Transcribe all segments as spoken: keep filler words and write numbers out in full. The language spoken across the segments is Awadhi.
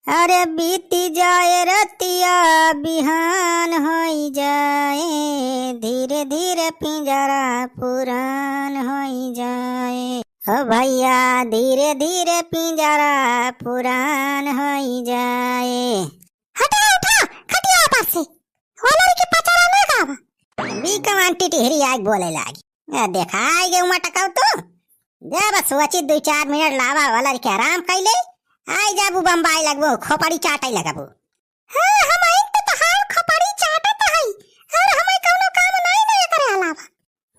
अरे बीती जाए रतिया बिहान होई जाए, धीरे धीरे पिंजरा पुरान होई जाए। ओ भैया धीरे धीरे पिंजरा पुरान होई जाए। हटा, उठा, खटिया पर से। होलर के पचरा ना गावा। बी कमान टिटहरी आग बोले लागी। ए, देखा, आई गए मटकाऊ तू। जा बस सोची, दुई चार मिनट लावा, वलर के आराम कइले। आई जाबू बम्बई लगबो, खोपड़ी चाटै लगबू। हाँ, हमहिन तो तोहार खोपड़ी चाटत हई, और हमें कौनो काम नाई ना करे अलावा।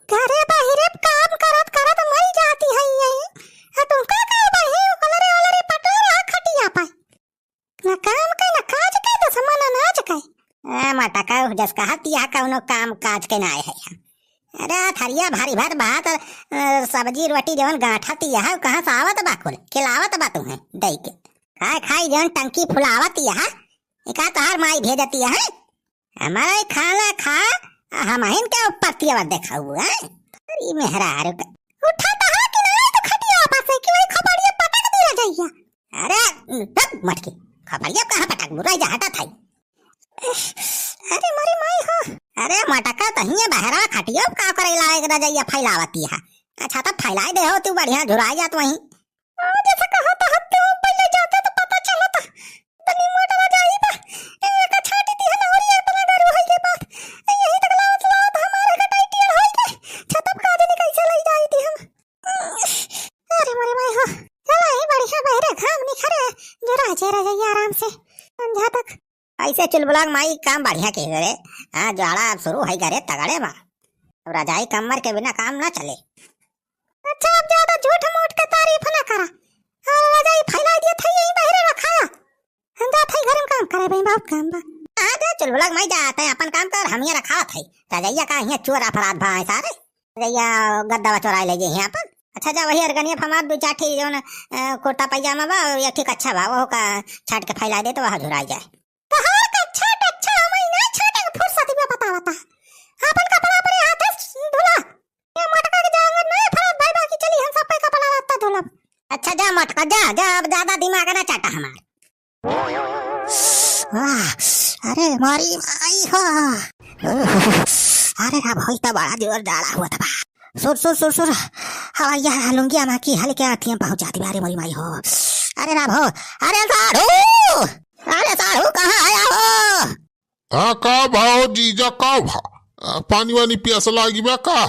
घरे बाहरे काम करत करत मरी जाती है ये। आ तुमका का भाई, ओलरे ओलरे पटोर आ खटिया पाई। ना काम के, ना काज के, दुश्मन अनाज के। ए, मटका, जस कहत यह कौनो काम काज के ना आए है। अरे, थरिया भारी भर भात, अ, सब्जी रोटी जवन गांठत यह, कहाँ से आवत बा कुल? खिलावत बा तुम्हें, दई के। खाए खाई जवन टंकी फुलावत यह, एका तोहार माई भेजत यह। हमारा ही खाना खा, आ हमहिन के ऊपर तेवर देखाऊ, हैं? अरे मेहरारू का। उठा तो है कि नहीं तो खटिया पर से कि वही खपड़िया पटक दिया जाइया। अरे, धत मटकी, खपड़िया कहाँ पटक बुराई जा हटा थाई। अरे मोरी माई हो। अरे मटका तहिए बहरा खटिया का करे लायक रजैया फैलावती है। अच्छा तो फैलाई दे हो तू बढ़िया झुराई जात वहीं। हाँ, जैसे कहा था, हत्या हम पहले जाते तो पता चला था। तनी मोट रजाई बा। ए, एका छाटी दिहन और ये अपना दारू होई के बात। ए, यही तक लावत लावत हमारे का टाइट यार होई के। छतप का जाने कैसे लई जाई थी हम। अरे मोरे माई हो। चला, ये बढ़िया बहरे घाम निखरे। जरा जे रजाई आराम से। संझा तक। ऐसे चुलबुला के माई काम बढ़िया के रे। हाँ, जाड़ा अब शुरू होई गा रे तगड़े बा। अब रजाई कम्मर के बिना काम ना चले। अच्छा, अब ज्यादा झूठ मूठ के तारीफ ना करा। और रजाई फैला दिया था, यही बहरे रखाया। हम जात हई घर में काम करे भाई, बहुत काम बा। हाँ, जा चुलबुला के माई जात है, अपन काम कर, हम यहाँ रखावत है। रजैया का यहाँ चोर अपराध भा है सारे। रजैया गद्दा चोराई ले गए हैं अपन। अच्छा, जा वही अरगनिया फमार दो चार ठे जौन, अ, कुर्ता पैजामा बा, और एक ठे कच्छा बा, वो का छाट के फैला दे तो वहाँ झुराई जाए। तोहार कच्छा टच्छा हमई ना छाटे के फुर्सत में बतावता। अपन कपड़ा अपने हाथे से धुला। ये मटका के जांगर नहीं फरत भाई, बाकी चली हम सब पे कपड़ा लत्ता धुलब। अच्छा जा मटका, जा, जा, अब ज्यादा दिमाग ना चाटा हमार। वाह, अरे मारी माई हो। अरे ना भाई, तो बड़ा जोर जाड़ा हुआ था। सुर, सुर, सुर, सुर। हवैया लुंगिया मा की हल के आँखियाँ पहुँच जाती बारे मोरी माई हो। अरे राम हो, अरे साढ़ू, अरे साढ़ू कहाँ आया हो? हाँ, का भाव जीजा, का भा? आ, पानी वानी पियास लागी बा का?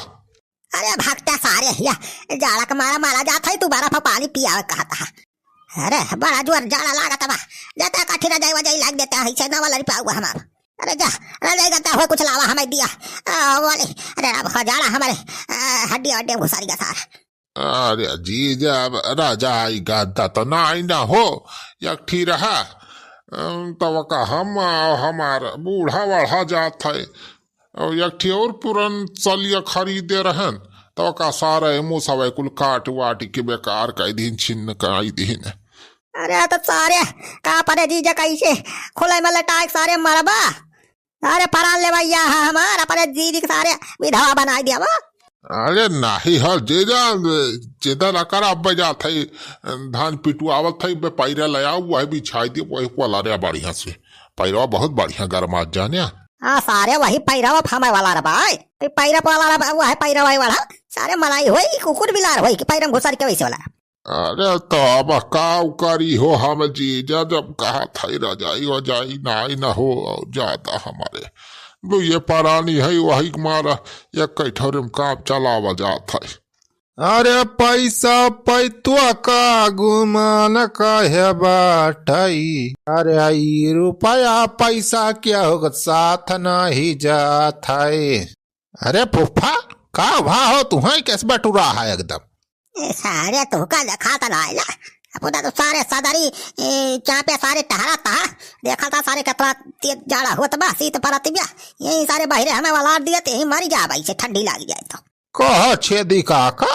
अरे भक्ता सारे, या जाड़ा के मारा मारा जात है, तू बर्फ पानी पियावे कहता है। अरे बड़ा जोर जाड़ा लागत बा, जाता कठी रजाई वजाई लाग देता है, इसे नवा लड़ी पाऊगा हमार। अरे जा, रजाई गद्दा हो कुछ लावा हमें दिया। आ, बोले, अरे अब हो जाड़ा हमारे, आ, हड्डी हड्डी घुसा दिया सारा। अरे जीजा, अब रजाई गद्दा तो नाई ना हो, एक ठी रहा, अम, तब का हम, आ, हमार बूढ़ा वढ़ा जात है, और एक ठी और पुरन सलिया खरीदे रहन, तब का सारा एमो सवै कुल काट वाट के बेकार कर दीन, छिन्न कर दीन। अरे तो सारे का अपने जीजा कैसे खुले में लटाए सारे मरबा? अरे परान ले भैया, हाँ, हमार अपने जीजी के सारे विधवा बनाई दिया वो। अरे नाही हो जीजा, चिंता ना कर, अब जात है, धान पिटवावत है, बे पैरा ले आओ, वही बिछाई दे, वही पला रे बढ़िया से। पैरवा बहुत बढ़िया गरमात जाने। हाँ, सारे वही पैरवा फमे वाला रे भाई, वही पैरा वाला रे भाई, वही पैरवा वाला, सारे मलाई होई, कुकुर बिलार होई कि पैरम घुसर के वैसे वाला। अरे तो अब का करी हो हम जीजा, जब कहा था रजाई वजाई नाई न हो, और जाता हमारे दो ये परानी है, वही के मारा एक कैठौरे में काम चलावा जात है। अरे पैसा पैतुआ का गुमान काहे बाटई? अरे ई रुपया पैसा क्या हो साथ नहीं जात है। अरे फुफ्फा, का भा हो तुहई, कैस बटुरा है एकदम? ए, सारे तोहका देखात ना आइला। अपना तो सारे सदरी, ए, चापे सारे टहरा था। देखा था सारे कितना तेज जाड़ा होत बा, शीत परत बा। यही सारे बहिरे हमें वलार दिए, ते ही मरी जा भाई से ठंडी लाग जाए तो। कह छेदी काका,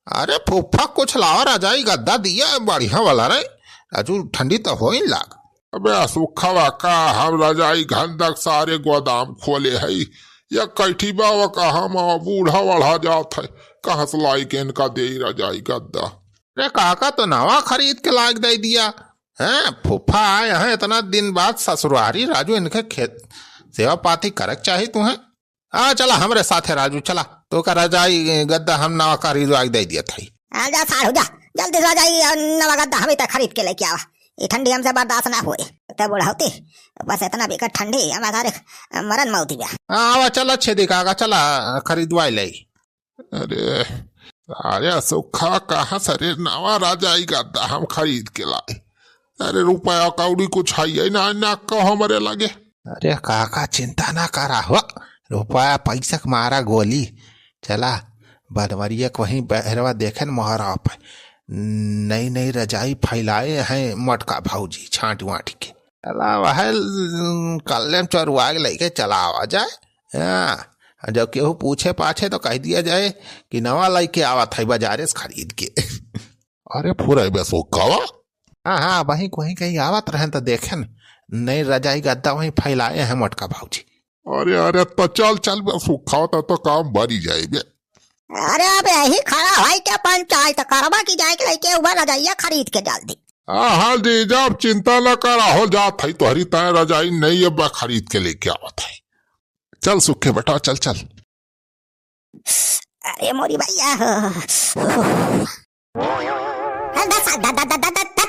अरे फुफ्फा कुछ लावा रजाई गद्दा दिया बढ़िया वाला रे, अजू ठंडी तो होई लाग। अबे असुखवा का हम रजाई गद्दा के सारे गोदाम खोले हई, या कैठी बाबा का हम बूढ़ा वढ़ा जात है, कहाँ से लाई के इनका देई रजाई गद्दा? रे काका तो नवा खरीद के लाग दे दिया, हैं, फूफा आए हैं इतना दिन बाद ससुरारी, राजू, इनके खेत सेवा पाती करक चाही तुहें। आ, चला हमरे साथे राजू, चला। तोका रजाई गद्दा हम नवा खरीदवाइ दइ दियत हई। आ जा साढ़ू जा, जल्दी से रजाई अउर नवा गद्दा हमी त खरीद के लइके आवा। ई ठंडी हमसे बर्दाश्त ना होए। त बुढ़ौती, बस इतना बेकार ठंडी, हम सारे मरन मौती बा। आ, आवा, चला छेदी काका, चला खरीदवाइ लई। अरे, अरे सुखा, कहाँ से रे नवा रजाई गद्दा हम खरीद के लाए? अरे रुपया कौड़ी कुछ है ही ना, ना कहो हमरे लगे। अरे काका, चिंता ना करा हो, रुपया पैसा के मारा गोली। चला बनवरिया के वहीं बहरवा देखे न मोहरा पे, नई नई रजाई फैलाए हैं मोटका भौजी छांट वांट के। चला वह कल्ले में चोरुआ के लइके चला आवा जाए। हाँ, जब केहू पूछे पाछे तो कह दिया जाए कि नवा लइके आवत है बाजारे से खरीद के। अरे फुरैबे सुखवा। हाँ, हाँ, वहीं कहीं कहीं आवत रहन तो देखेन, नई रजाई गद्दा वहीं फैलाए हैं मोटका भौजी। अरे, अरे, तो चल, चल बे सुखवा, तो, तो काम बरी जाए बे। अरे, अब यही खड़ा है क्या पंचायत करबा की जाए के लइके उबा रजाइया खरीद के डाल दी। हाँ, हाँ, जी, जब चिंता न करा, हो जात है तोहरी तय रजाई नहीं, अब खरीद के लइके आवत है। चल सुखे बेटा, चल, चल। अरे मोरी भैया हो। हल दस, द, द, द, द, द, द।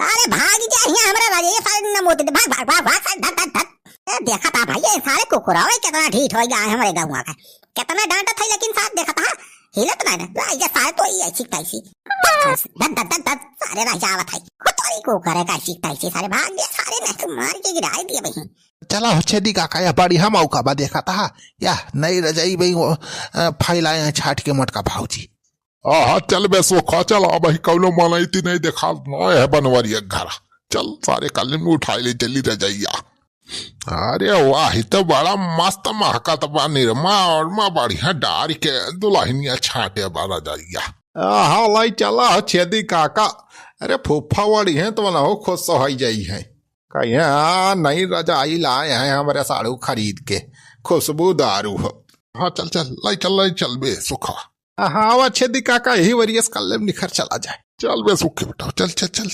अरे भाग जा, हियाँ हमरा राजा, ये सारे न मोते, भाग, भाग, भाग, भाग, सारे धत, धत, धत। ए, देखा था भाई, ये सारे कुकुरवे कितना ढीठ होइ गया है हमरे गउँवा का। कितना डांटत है, लेकिन साथ देखा था, हिलत ना ना। ला, ये सारे तो ही ऐसी तैसी। धत, धत, धत, धत, सारे रह जावत है। खुद तो ही कुकुर है, कैसी तैसी, सारे भाग गए, सारे नहीं तो मार के गिराए दिए भाई। चला हो छेदी काका, या बढ़िया मौका बा, देखा था, या नई रजाई भाई वो, अ, फैलाए हैं छाट के मोटका भौजी। हाँ, हाँ, चल बे सुखा, चल, अब ही कौनो मनैती नहीं देखा, ना है बनवरिया के घर। चल, सारे कल्ले में उठाई ले चली रजैया। अरे वाह, ई तो बड़ा मस्त महकत बा, निरमा ओरमा बढ़िया डार के दुल्हनिया छाटे बा रजैया। हाँ, लाई चला हो छेदी काका। अरे फूफा वड़ी हैं तो ना हो खुश हो जाई हैं। कहिया नई रजाई लाए हैं हमरे साढ़ू खरीद के, खुशबू दारू हो। हाँ, चल, चल, लाई चल, लाई चल बे सुखा। हाँ, आवा छेदी काका, यही वरियस कल्ले में निखर चला जाए। चल बे सुखे बेटा, चल, चल, चल।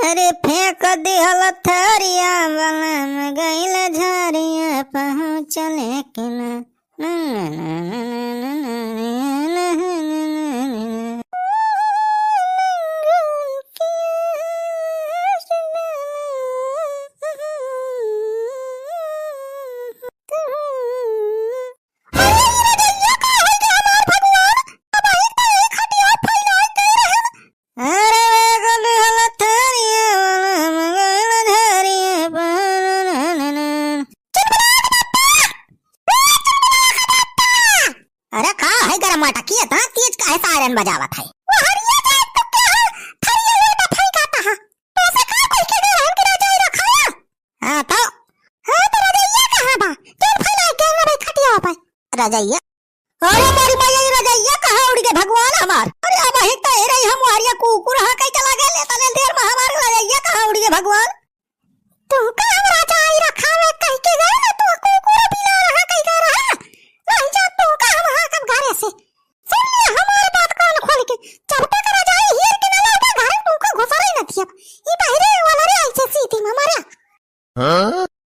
अरे फेंक दिहल थरिया, बलम गइल झरिया, पहुँचले कि ना। अरे का है गरमाटा की इतना तेज काहे सायरन बजावत है? वो हरिया जाए तो क्या है? थरिया ये तो फेंकाता है। तो ऐसे का कोई के घर हम के रजाई रखा है? हाँ तो? हाँ तो रजैया कहाँ बा? चल फैला के ना भाई खटिया पर। रजैया? अरे मोरी माया, ये रजैया कहाँ उड़ गए भगवान हमार? अरे अब ही तो ए रही हम हरिया कुकुर हाँ कहीं चला गए, ले तले देर में हमार रजैया कहाँ उड़ गए भगवान? तू का हम रजाई रखावे कह के गए ना,